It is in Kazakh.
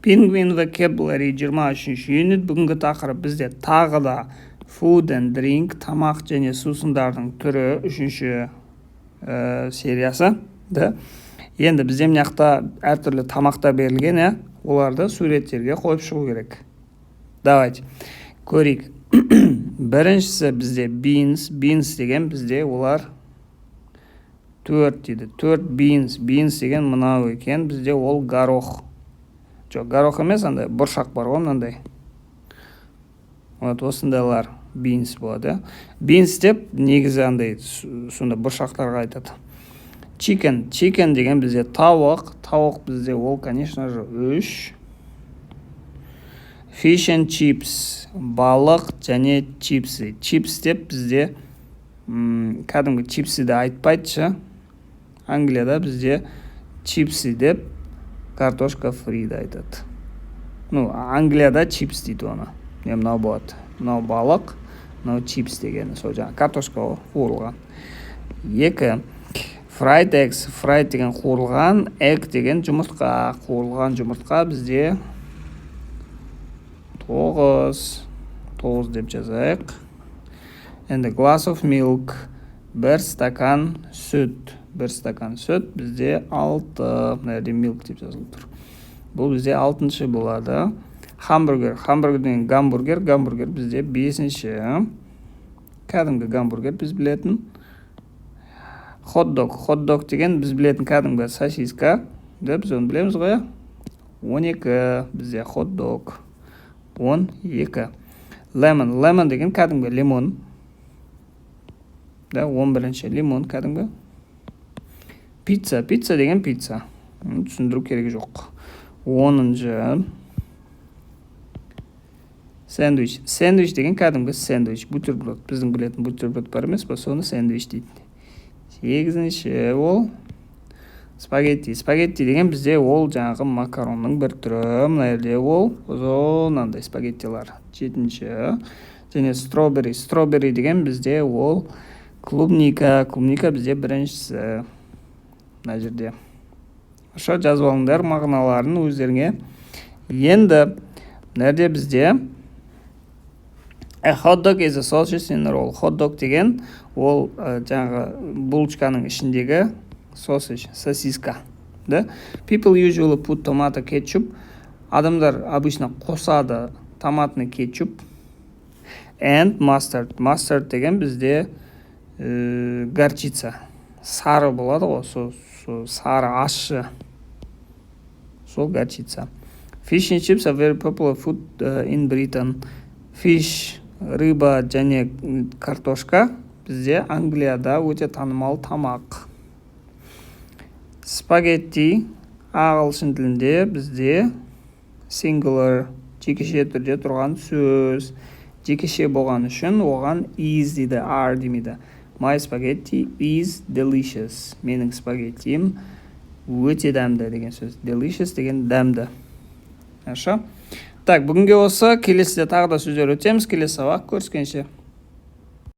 Penguin Vocabulary, 23-ші юнит. Бүгінгі тақырып бізде тағы да food and drink, тамақ және сусындардың түрі, үшінші сериясы да. Енді бізде мына жақта әртүрлі тамақтар берілген, иә, оларды суреттерге қойып шығу керек. Давайте көрейік. Біріншісі бізде beans. Beans деген бізде олар төрт дейді, төрт beans. Beans деген мынау екен бізде, ол горох, жоқ, горох емес, андай бұршақ бар ғой, мынандай, вот осындайлар beans болады, иә. Beans деп негізі андай сондай бұршақтарға айтады. Chicken. Chicken деген бізде тауық. Тауық бізде ол, конечно же, үш. Fish and chips, балық және чипсы. Chips деп бізде кәдімгі чипсы да айтпайды ше. Англияда бізде чипсы деп картошка фри ді айтады. Ну, Англияда chips дейді оны. Не, мынау болады, мынау балық, мынау чипс дегені сол жаңағы картошка ғой қуырылған. Екі. Fried eggs. Fried деген қуырылған, egg деген жұмыртқа. Қуырылған жұмыртқа бізде тоғыз, тоғыз деп жазайық. Енді glass of milk, бір стакан сүт. Бір стакан сүт бізде алты. Мына жерде milk деп жазылып тұр, бұл бізде алтыншы болады. Hamburger. Hamburger деген гамбургер. Гамбургер бізде бесінші, кәдімгі гамбургер, біз білетін. Хот дог. Хот дог деген біз білетін кәдімгі сосиска да, біз оны білеміз ғой, иә. 12 бізде хот дог, 12. Lemon. Lemon деген кәдімгі лимон да, 11-ші лимон кәдімгі. Пицца. Пицца деген пицца, түсіндіру керек жоқ, 10-шы. Sandwich. Sandwich деген кәдімгі сэндвич, бутерброд, біздің білетін бутерброд бар емес па, соны сэндвич дейді. Сегізінші ол спагетти. Спагетти деген бізде ол жаңағы макаронның бір түрі. Мына жерде ол ұзын андай спагеттилар, жетінші. Және strawberry. Strawberry деген бізде ол клубника. Клубника бізде біріншісі мына жерде. Хорошо, жазып алыңдар мағыналарын өздеріңе. Енді мына жерде бізде a hot dog is a sausage in a roll. Hot dog деген ол жаңағы булочканың ішіндегі sausage, сосиска да. People usually put tomato ketchup, адамдар обычно қосады томатный кетчуп, and mustard. Mustard деген бізде горчица, сары болады ғой, сол сары ащы, сол горчица. Fish and chips are very popular food in Britain. Fish, рыба және картошка бізде Англияда өте танымал тамақ. Спагетти ағылшын тілінде бізде singular, жекеше түрде тұрған сөз. Жекеше болған үшін оған is дейді, are демейді. My spaghetti is delicious, менің спагеттиім өте дәмді деген сөз. Delicious деген дәмді. Хорошо, так, бүгінге осы. Келесіде тағы да сөздер өтеміз. Келесі сабақ көріскенше.